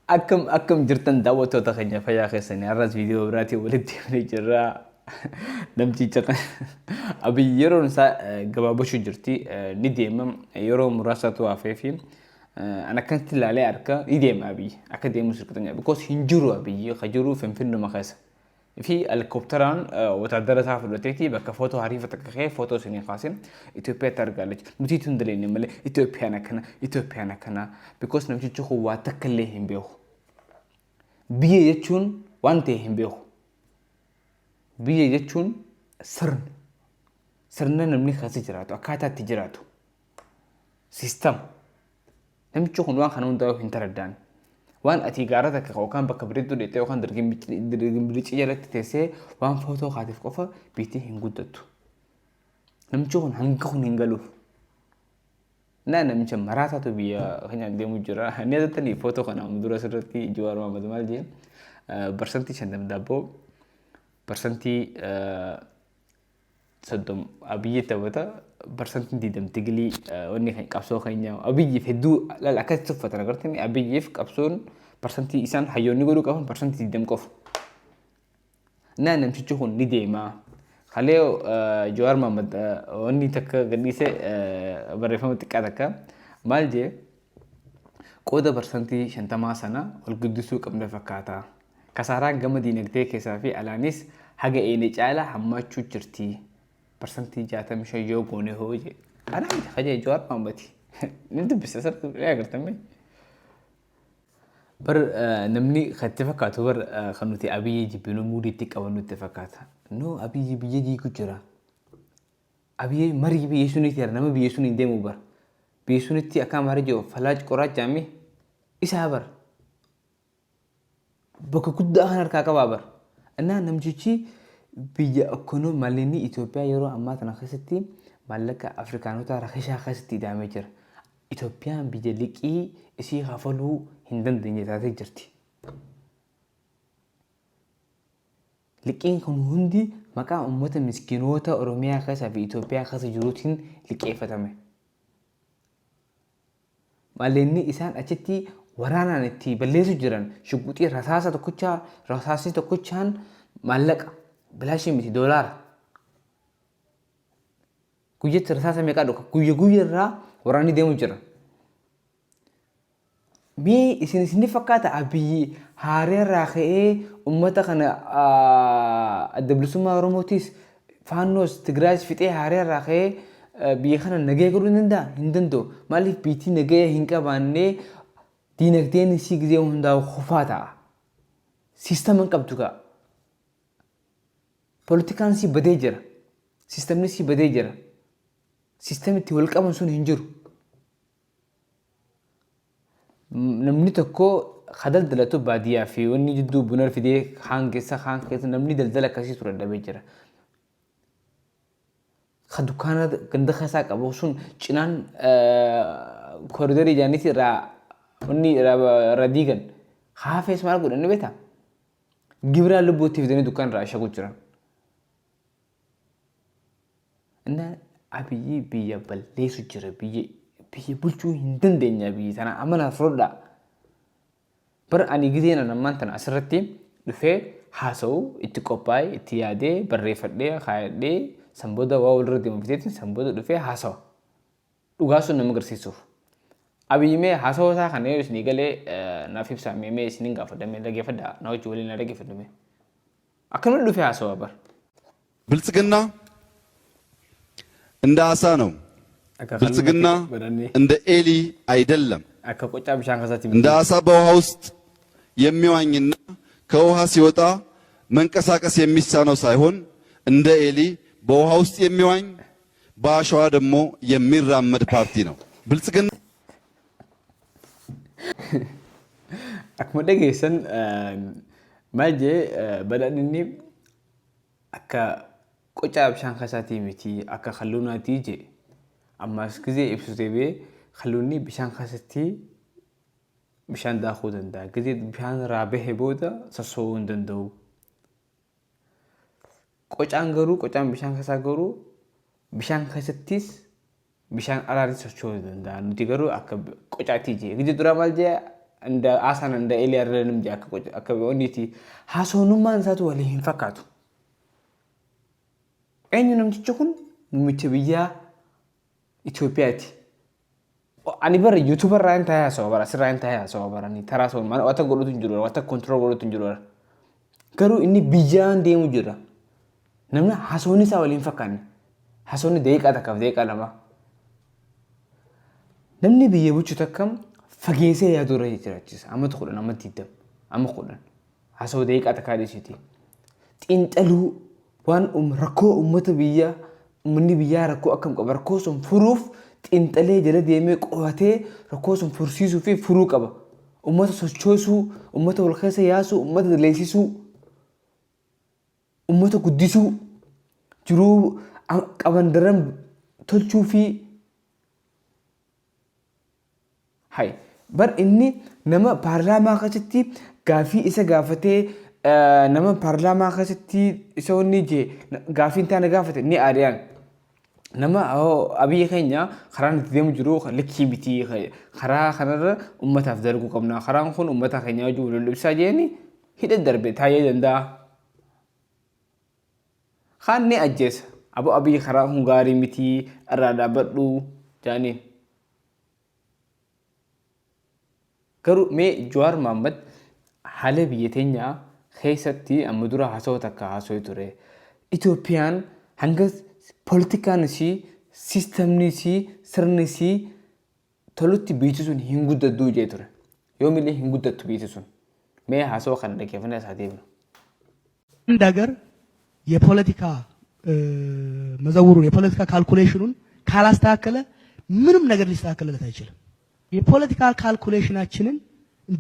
Akkam akkam jirtan daawwattoota keenya fayyaa keessanii har'as viidiyoo biraatiin walitti dhufnee jirra. Namticha kana Abiy yeroon isaa gabaabachuu jirti ni deema yeroo muraasatu hafee fi an akkanatti ilaalee harka ni deema Abiy akka deemu sirqixanya because hin jiru Abiy ka jiru Finfinnuma keessa. Fi helikopteraan wotaaddara isaa fudhateeti bakka footoo hariifa takka ka'ee footoo isinii kaase Itoophiyaatti argaa jechuudha. Nuti itti hin daleenne malee Itoophiyaan akkana Itoophiyaan akkana because namtichi kun waa takka illee hin beeku. Biyya jechuun waan ta'e hin beeku. Biyya jechuun sirna. Sirna namni keessa jiraatu akkaataa itti jiraatu. Siistama. Namichi kun waan kana hundaa'uu hin taraddaan. Waan ati gaara takka yookaan bakka bareedduu dheettee yookaan dargimbilicii jalatti teessee waan footoo kaateef qofa biitti hin guddattu. Namichi kun hanga kun hin galuuf. Na namicha maraataatu biyya keenyaan deemu jira. Ni yadattanii footoo kana dura asirratti Jawaar Mohaammed maal jee parsantii 50 daabboo parsantii 30 Abiyyi taphata parsantiin 20 tigilii wanni kan qabsoo keenya Abiyyiif hedduu laal akkasitti uffatan agartanii Abiyyiif qabsoon parsantii isaan hayyoonni godhuu qaban parsantii 20 qofa. Na namtichi kun ni deema. Kalee Jawaar Mohaammed wanni takka gadhiise barreeffama xiqqaa takka maal jee qooda parsantii 50 sana ol guddisuu qabna fakkaata. Kasaaraan gama diinagdee keessaa fi alaanis haga eene caala hammaachuu jirti. Parsantii 65 yoo goone hoo jee. Anaa miti ka jee Jawaar Mahaammadi. Ni dubbisa sirriitti ni agartan mee. Bar namni kan itti fakkaatu bar kan nuti Abiyyi jibbinu muudii itti qabannu itti fakkaata. No Abiyyi biyya diigu jira. Abiyyi marii biyya suniiti jira nama biyya suniin deemu bar. Biyya sunitti akka Amaara jiru falaaj qoraach jaammi isaa bar. Bakka guddaa kan harkaa qabaa bar. Innaa namtichi biyya maallaqni Itoophiyaa yeroo ammaa tana keessatti maallaqa Afrikaanotaa rakishaa keessatti ida'amee jira. Itoophiyaan biyya liqii isii kafaluu hin dandeenye taatee jirti. Liqiin kun hundi maqaa uummata miskiinoota Oromiyaa keessa fi Itoophiyaa keessa jiruutiin liqeeffatame. Malleenni isaan achitti waraanaan itti balleessu jiran shugguxii rasaasa tokkochaa rasaasni tokkochaan maallaqa bilaashii miti doolaara. Guyyatti rasaasa meeqaa dhuka guyya guyya irraa waraanni deemu jira. Mee isin isinni fakkaata Abiyyi haaree irraa ka'ee uummata kana adda bilisummaa Oromootis Faannoos Tigraayis fixee haaree irraa ka'ee biyya kana nagaya godhuu ni danda'a? Hin danda'u. Maaliif biyyattii nagaya hin qabaanne diinagdeen isii gizee hundaa'u kufaa ta'a. Siistama hin qabdu gaa. Poolitikaan isii badee jira. Siistamni isii badee jira. Siistamni itti wal qaban sun hin jiru. Namni tokko ka daldalatu baadiyyaa fi wanni jidduu buna fidee kaan keessa kaan keessa namni daldala akkasii ture dhabee jira. Ka dukkaana ganda keessaa qabu sun cinaan koriidarii ijaaniiti irraa wanni irraa diigan. Haafees maal godhan ni beektaa? Gibiraan lubbuutti fidanii dukkaana irraa ashagu jiran. Inna Abiyyi biyya balleessu jira biyya biyya bulchuu hin dandeenye Abiyyi tana amanaa fudhadhaa. Bar ani gizeen an ammaan tana asirratti dhufee haasa'u itti qophaa'e itti yaadee barreeffadhee kaayadhee san booda waa walirra deemu fiteetiin san booda dhufee haasawa. Dhugaa sun nama agarsiisuuf. Abiyyi mee haasawa isaa kana yoo isinii galee naaf ibsaa mee mee isinin gaafadha mee dhageeffadhaa na wajji waliin na dhageeffadhu mee. Akkanuma dhufee haasawa bar. ብልጽግና እንደ አሳ ነው። Akka ብልጽግና kalluunatti godhannee እንደ ኤሊ አይደለም። akka qocaa bishaan keessatti እንደ miti. አሳ በውሃ ውስጥ የሚዋኝና ከውሃ ሲወጣ መንቀሳቀስ የሚሳነው ሳይሆን እንደ ኤሊ በውሃ ውስጥ የሚዋኝ በአሸዋ ደግሞ የሚራመድ ፓርቲ ነው። ብልጽግና Akkuma dhageessan maal jee badhaadhinni akka qocaa bishaan keessaatii miti akka kalluunaatii jee ammas gizee ibsu deebi'ee kalluunni bishaan keessatti bishaan daakuu danda'a. Gizee bishaan irraa bahe booda sosso'uu hin danda'u. Qocaan garuu qocaan bishaan keessaa garuu bishaan keessattis bishaan alaanis socho'uu ni danda'a. Nuti garuu akka qocaatii jee. Gizee duraa maal jee እንደ አሳን እንደ ኤሊ አይደለንም jee akka akka onniiti haasawummaan isaatu walii hin fakkaatu. Eenyu namtichi kun muummicha biyyaa Itoophiyaati. Ani bara YouTube irraa hin taa'ee haasawa bara asirraa hin taa'ee haasawa bara ni taraa sun wanta godhutu hin jiru wanta control godhutu hin jiru. Garuu inni biyyaan deemu jira. Namni haasawni isaa waliin fakkaanne. Haasawni daqiiqaa takkaaf daqiiqaa lama. Namni biyya bulchu takka fageessee yaaduu irra jiraachisa. Amma 10 amma 20 amma 10 haasawa daqiiqaa takkaa dhiisiti. Xiinxaluu waan rakkoo uummata biyyaa uummanni biyyaa rakkoo akkam qaba rakkoo sun furuuf xiinxalee jala deemee qo'atee rakkoo sun fursiisuu fi furuu qaba. Uummata sochoosuu, uummata wal keessa yaasuu, uummata leessisuu, uummata guddisuu, jiruu qaban daran tolchuu fi hay bar inni nama paarlaamaa keessatti gaafii isa gaafatee nama paarlaamaa keessatti isa wanni jee gaafii hin taane gaafate ni aadiyaan. Nama abiyyi keenya karaan itti deemu jiru likkii miti karaa kanarra uummataaf dalaguu qabna karaan kun uummata keenya wajjin wal ibsaa jeeni hidha darbe taa'ee danda'a. Kaan ni ajjeesa. Abo abiyyi karaa kun gaarii miti irraa dhaabbadhu jaaniin. Garuu mee Jawaar Mohaammed haala biyya teenyaa keessatti amma dura haasawaa takka haasawee ture. Itoophiyaan hanga poolitikaan isii, siistamni isii, sirni isii tolutti biyyi sun hin guddattuu jee ture. Yoomillee hin guddattu biyyi sun. Mee haasawaa kana dhaggeeffannee isaa deemnu. አንድ ሀገር የፖለቲካ መዘውሩን የፖለቲካ calculation ኑን ካላስተካከለ ምንም ነገር ሊስተካከልለት አይችልም። የፖለቲካ calculation ኣችንን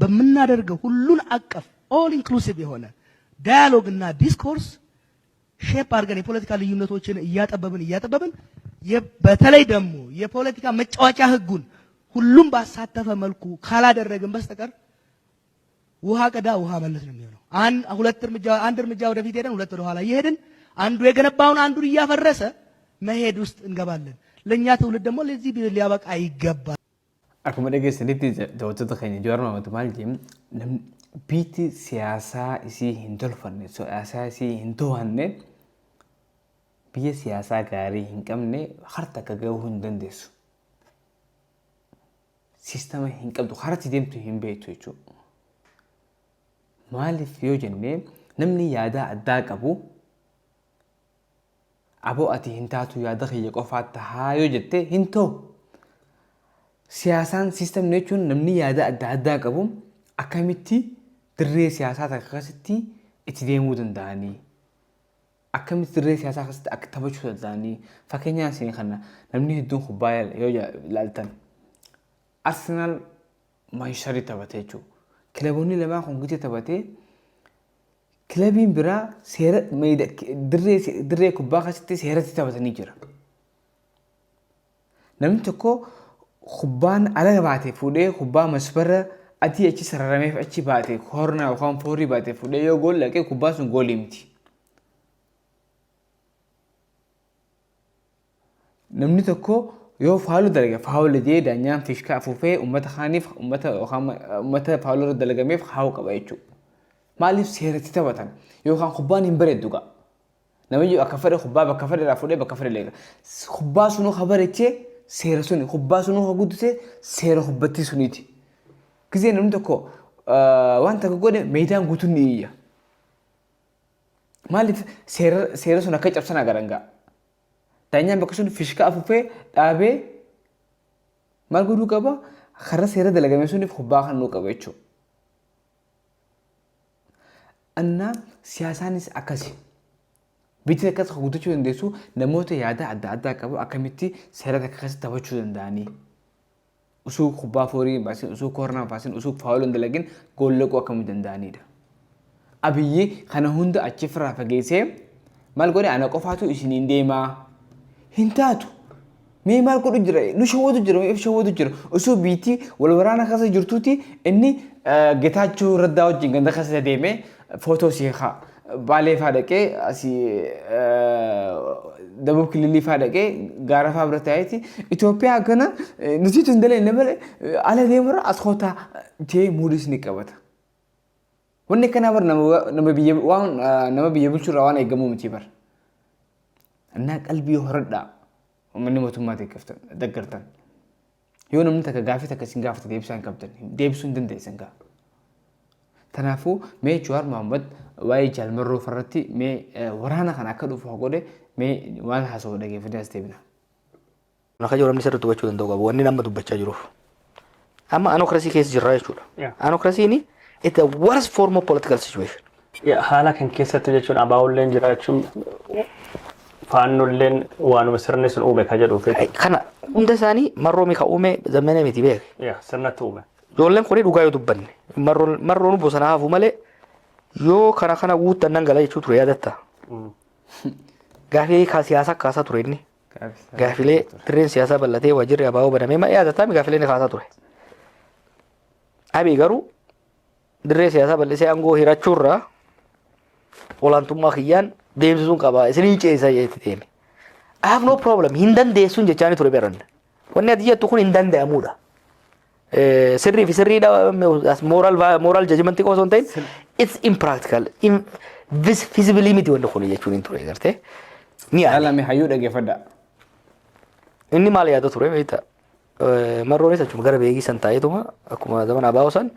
በምናደርገው ሁሉን አቀፍ all inclusive የሆነ dialogue እና discourse shape አድርገን የፖለቲካ ልዩነቶችን እያጠበብን እያጠበብን በተለይ ደግሞ የፖለቲካ መጫወቻ ህጉን ሁሉም ባሳተፈ መልኩ ካላደረግን በስተቀር ውሃ ቅዳ ውሃ መልስ ነው የሚሆነው። አንድ ሁለት እርምጃ አንድ እርምጃ ወደፊት ሄደን ሁለት ወደ ኋላ እየሄድን አንዱ የገነባውን አንዱን እያፈረሰ መሄድ ውስጥ እንገባለን። ለኛ ትውልድ ደግሞ ለዚህ ሊያበቃ ይገባል። Akkuma dhageessanitti daawwattoota keenya Jawaar Mohaammed maal jee namni biyyi siyaasaa isii hin tolfanne siyaasaa isii hin to'anne biyya siyaasaa gaarii hin qabne harta akka gahuu hin dandeessu. Siistama hin qabdu karatti deemtu hin beektu jechuudha. Maaliif yoo jennee namni yaada addaa qabu aboo ati hin taatu yaada kiyya qofaa tahaa yoo jette hin ta'u. Siyaasaan siistamni jechuun namni yaada adda addaa qabu akkamitti dirree siyaasaa takka keessatti itti deemuu danda'anii akkamitti dirree siyaasaa keessatti akka taphachuu danda'anii fakkeenyaaf isin kana namni hedduun kubbaa yoo ilaaltan Arsenaal Maanchistarii taphate jechuudha. Kilaboonni lamaan kun gita taphatee kilabiin biraa seera dirree kubbaa keessatti seeratti taphatanii jira. Namni tokko kubbaan ala baate fuudhee kubbaa masbara adii achi sararameef achi baate koornaa yookaan foorii baate fuudhee yoo gool dhaqee kubbaan sun goolii miti. Namni tokko yoo faaluu dalage faawula jee daanyaan fiishkaa afuufee uummata kaaniif uummata yookaan uummata faaluu irra dalagameef haa'u qaba jechuudha. Maaliif seeratti taphatan yookaan kubbaan hin bareeddu gaa. Namichi akka fedhe kubbaa bakka fedhe irraa fuudhee bakka fedhe leega. Kubbaa sunuu ka bareechee seera suni kubbaa sunuu ka guddisee seera kubbattii suniiti. Gizee namni tokko waan takka godhe meedaan guutuun ni iyya. Maaliif seera sun akka cabsan agaran gaa. Daanyaan bakka sun fishkaa afuufee dhaabee maal godhuu qaba? Karaa seera dalagame suniif kubbaa kennuu qaba jechuudha. Annaa siyaasaanis akkasi. Biyyi akkas guddachuu dandeessu namoota yaada adda addaa qabu akkamitti seera takka keessatti taphachuu danda'anii. Usuu kubbaa foorii hin baasin, usuu koornaa hin baasin, usuu faawulii hin dalagin gool laquu akkamii danda'anidha. Abiyyi kana hunda achi ofirraa fageessee maal godhe ana qofaatu isiniin deemaa hin taatu. Mee maal godhu jira? Nu shawwatu jira, if shawwatu jira. Osoo biitti wal waraana keessa jirtuuti inni Getaachoo Raddaa wajjin ganda keessa deemee footoo si haa baalee faa dhaqee asii Dabub Kililii faa dhaqee gaara faa bira taa'eeti Itoophiyaa akkana nuti hin dalagne malee ala deemurra as kootaa jee muudis ni qabata. Wanni akkanaa bar nama biyya waan nama biyya bulchurraa waan eegamuu miti bar. Innaa qalbii horadhaa uummanni mootummaa deeggartan. Yoo namni takka gaafii takka isin gaafate deebisaa hin qabdan deebisuu hin dandeessan gaa. Kanaafuu mee Jawaar Mohaammed waa'ee Jaal Marroo farratti mee waraana kana akka dhufu haa godhe mee waan haasa'u dhageeffannee as deebina. Akka jiru namni sirriitti hubachuu danda'u qabu. Wanni nama dubbachaa jiruuf. Amma anocracy keessa jirra jechuudha. Anocracy'n it's the worst form of political situation. Haala kan keessatti jechuun abaa'olleen jiraachuun faannolleen waanuma sirni sun uume ka jedhuuf. Kana hunda isaanii marroo mika uume zammana miti beek. Sirnatti uume. Ijoolleen kuni dhugaa yoo dubbanne marroon bosona hafu malee yoo kana kana guuttan nan gala jechuu ture yaadatta. Gaafii siyaasaa kaasaa ture inni. Gaafilee dirreen siyaasaa bal'atee waajjirri abaa'oo banamee ma yaadataa gaafilee inni kaasaa ture. Abiy garuu dirree siyaasaa bal'isee aangoo hirachuurraa olaantummaa kiyyaan deemsisuun qaba isiniin ceesa jetti deeme. I have no problem hin dandeessuun jechaani ture beeran. Wanni ati jettu kun hin danda'amudha. Sirrii fi sirriidha moral judgment qofa osoo hin ta'in it's impractical feasibly miti wanni kun jechuun hin ture gartee. Ni yaade. Laalame hayyuu dhageeffadhaa. Inni maal yaada ture beektaa? Marroonis achuma gara beekii san taa'eetuma akkuma zaman abaa'oo san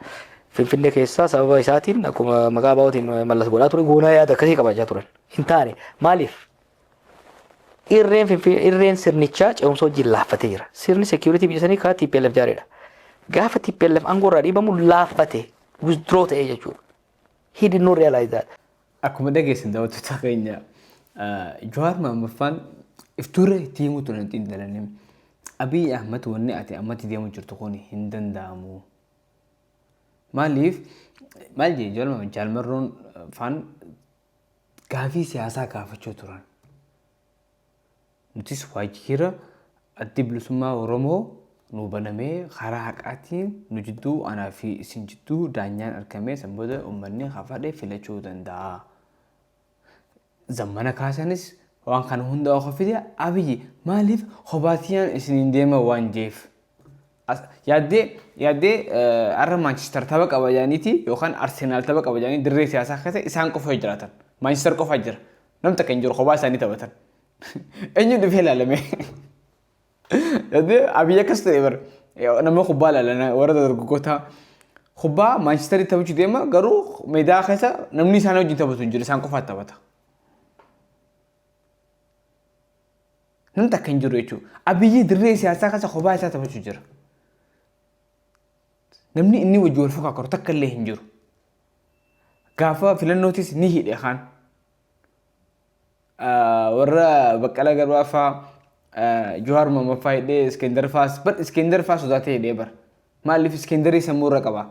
Finfinnee keessaa sababa isaatiin akkuma maqaa abaa'ootiin mallas godhaa ture goonaa yaada akkasii qabaachaa turan. Hin taane maaliif? Irreen irreen sirnichaa ce'umsa wajjin laaffatee jira. Sirni security biyya sanii karaa TPLF jaareedha. Gaafa TPLF aangoo irraa dhiibamu laaffate withdraw ta'ee jechuudha. He did not realize that. Akkuma dhageessan daawwattoota keenya Jawaar Mohaammed iftuura itti himu turan xiinxalanii Abiy Ahmed wanni ati ammatti deemu jirtu kun hin danda'amu. Maaliif maal jee Jawaar Mohaammed Jaal Marroon faan gaafii siyaasaa gaafachuu turan. Nutis waajjira addi bilisummaa Oromoo nu banamee karaa haqaatiin nu jidduu anaa fi isin jidduu daanyaan argamee san booda uummanni hafadhe filachuu danda'a. Zammana kaasanis waan kana hunda ofa fide Abiyyi maaliif kophaatiyaan isiniin deema waan jeef. Yaaddee yaaddee har'a Maanchister tapha qaba jedhaniiti yookaan Arsenaal tapha qaba jedhanii dirree siyaasaa keessa isaan qofa jiraatan. Maanchister qofa jira. Namni takka hin jiru kophaa isaanii taphatan. Eenyu dhufee ilaalame? Yaaddee Abiyyi akkas ta'e bara. Nama kubbaa ilaalan warra dargaggootaa. Kubbaa Maanchisterii taphachuu deema garuu meedaa keessa namni isaan wajjin taphatu hin jiru isaan qofaa taphata. Namni takka hin jiru jechuudha. Abiyyi dirree siyaasaa keessa kophaa isaa taphachuu jira. Namni inni wajjin wal fakkaatu takka illee hin jiru. Gaafa filannootis ni hidhe kaan. Warra Baqqalaa Garbaa fa'aa Jawaar Mohaammed fa'aa hidhee Iskender fa'aas bar Iskender fa'aa sodaatee hidhee bara. Maaliif Iskenderii sammuu irra qaba?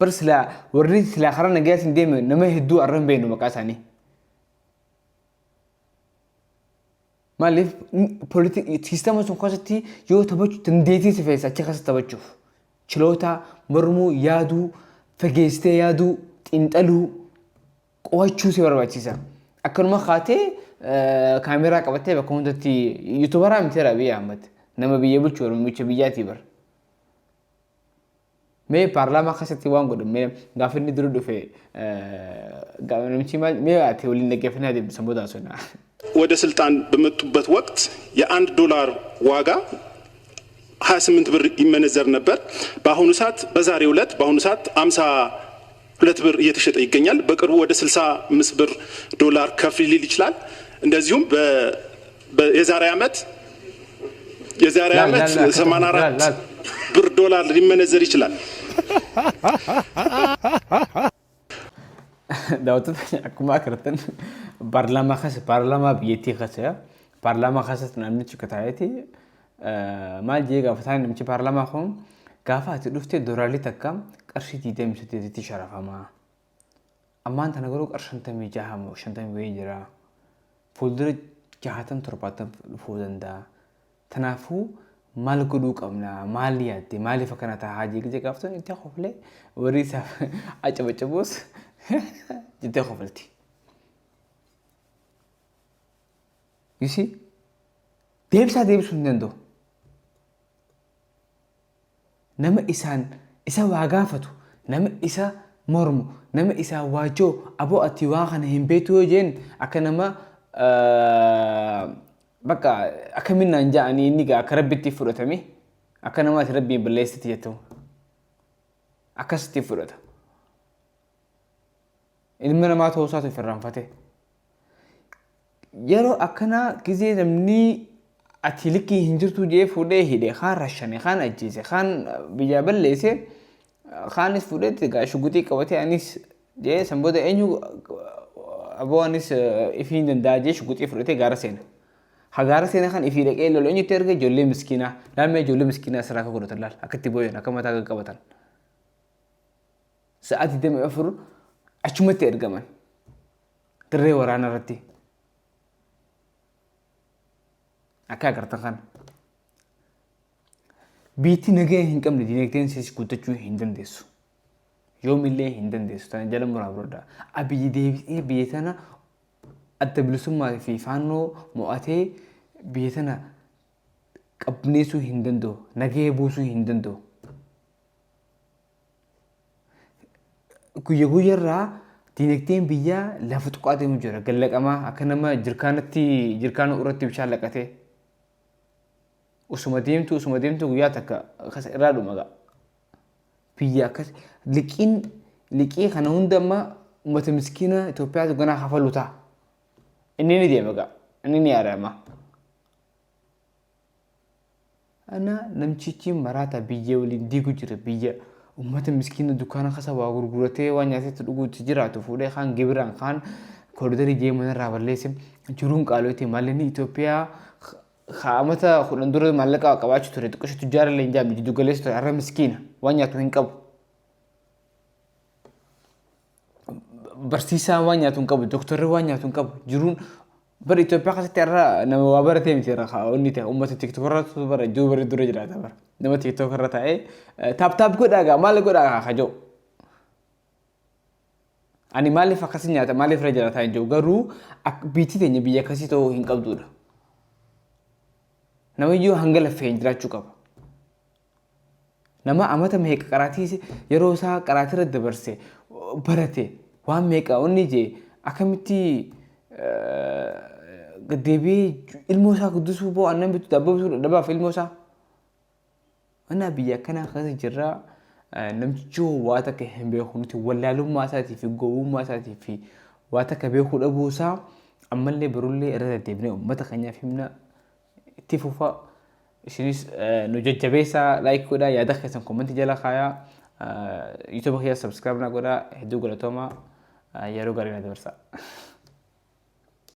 Bar silaa warri silaa karaa nagayaatiin deeme nama hedduu arra hin beeknu maqaa isaanii. Maaliif siistama sun keessatti yoo taphachuu dandeettii si feessa achi keessa taphachuuf. Chiloota mormuu, yaaduu, fageessitee yaaduu, xiinxaluu, qo'achuu si barbaachisa. Akkanuma kaatee kaameraa qabattee bakka hundatti yuutubaraa miti Abiy Ahmad nama biyya bulchu muummicha biyyaatii bara. Mee paarlaamaa keessatti waan godhan mee gaafa inni dura dhufe namichi maal mee ati waliin dhaggeeffannee adeemsa booda haasofna. ወደ ስልጣን በመጡበት ወቅት የአንድ ዶላር ዋጋ 28 ብር ይመነዘር ነበር። በአሁኑ ሰዓት በዛሬው ዕለት በአሁኑ ሰዓት 52 ብር እየተሸጠ ይገኛል። በቅርቡ ወደ 65 ብር ዶላር ከፍ ሊል ይችላል። እንደዚሁም የዛሬ ዓመት የዛሬ ዓመት 84 ብር ዶላር ሊመነዘር ይችላል። Daawwattoota akkuma agartan paarlaamaa keessa paarlaamaa biyyattii keessa paarlaamaa keessatti namichi taa'eeti maal jee gaafataan namichi paarlaamaa kun gaafa ati dhufte doolaalli takka qarshii 28tti sharafamaa. Ammaan tana garuu qarshii 56 moo 50 wayii jira. Fuuldura 60 70 dhufuu danda'a. Kanaafuu maal godhuu qabna maal yaadde maaliif akkana taa'aa jee gaafatan itti koflee warri isaaf acabacabuus jettee kofalti. You see? Deebisaa deebisuu hin danda'u. Nama isaan isa waa gaafatu, nama isa mormu, nama isaan waa ji'u, aboo ati waa kana hin beektu yoo jeen akka nama bakka akka minnaan ja'anii inni gaa akka rabbitti fudhatame akka nama ati rabbiin balleessiti jettu akkasitti fudhata. Ilma namaa ta'uu isaatu of irraanfate. Yeroo akkanaa gizee namni ati likkii hin jirtuu jee fuudhee hidhe, kaan rashane, kaan ajjeese, kaan biyyaa balleesse, kaanis fuudhee egaa shuguxii qabatee anis jee san booda eenyu aboo anis ifii hin danda'a jee shuguxii fudhatee gaara seena. Ha gaara seena kan ifii dhaqee lolu eenyutti erga ijoollee miskiinaa laalmee ijoollee miskiinaa asirraa akka godhatan laal akka itti booyan akka mataa qaqqabatan. Sa'a 24 achumatti ergaman. Dirree waraana irratti. Akka agartan kana. Biitti nagaya hin qabne dinagdeen isiis guddachuu hin dandeessu. Yoomillee hin dandeessu. Tana jala muraa biroodha. Abiyyi deebi'ee biyya tana adda bilisummaa fi faannoo mo'atee biyya tana qabneessuu hin danda'u. Nagaya buusuu hin danda'u. Guyya guyyarraa dinagdeen biyyaa lafa tuqaa deemu jira. Gallaqamaa akka nama jirkaanatti jirkaana irratti bishaan laqatee. Usuma deemtu usuma deemtu guyyaa takka akkas irraa dhuma ga'a. Biyya akkas liqiin liqii kana hunda amma uummata miskiina Itoophiyaatu ganaa kafalu ta'a. Inni ni deema ga'a. Inni ni ari'ama. Ana namchichi maraata biyya waliin diigu jira biyya ummata miskiina dukkaana kasa waa gurguratee waan nyaatetti dhuguutti jiraatu fuudhee kaan gibiraan kaan koridarii jee manarraa balleesse jiruun qaalooti maallaqni Itoophiyaa amata 10 dura maallaqa qabaachuu ture xiqqishu tujjaara illee hin jaamne jiddu galeessa ture har'a miskiina waan nyaatu hin qabu. Barsiisaan waan nyaatu hin qabu, doktorri waan nyaatu hin qabu, jiruun bara Itoophiyaa keessatti har'a nama waa baratee miti irra inni ta'e uummata TikTok irratti bara jiru bara dura jiraata bara nama TikTok irra taa'ee taap taap godhaa gaa maal godhaa gaa kajoo. Ani maaliif akkasii nyaata maaliif irra jiraataa hin jiru garuu biyyi teenya biyya akkasii ta'uu hin qabdudha. Namayyuu hanga laffee hin jiraachuu qaba. Nama amata meeqa qaraatii yeroo isaa qaraatii irra dabarse barate waan meeqa onni jee akkamitti deebi'ee ilmoo isaa guddisuu boo aannan bitu daabboo bituu dadhabaaf ilmoo isaa. Mana biyya akkanaa keessa jirra namtichi waa takka hin beeku nuti wallaalummaa isaatii fi gowwummaa isaatii fi waa takka beekuu dhabuu isaa ammallee barullee irra deddeebinee uummata keenyaaf himna itti fufa. Isinis nu jajjabeessaa like godhaa yaada keessan comment jala kaayaa YouTube kiyya subscribe na godhaa hedduu galatoomaa yeroo gaarii na dabarsaa.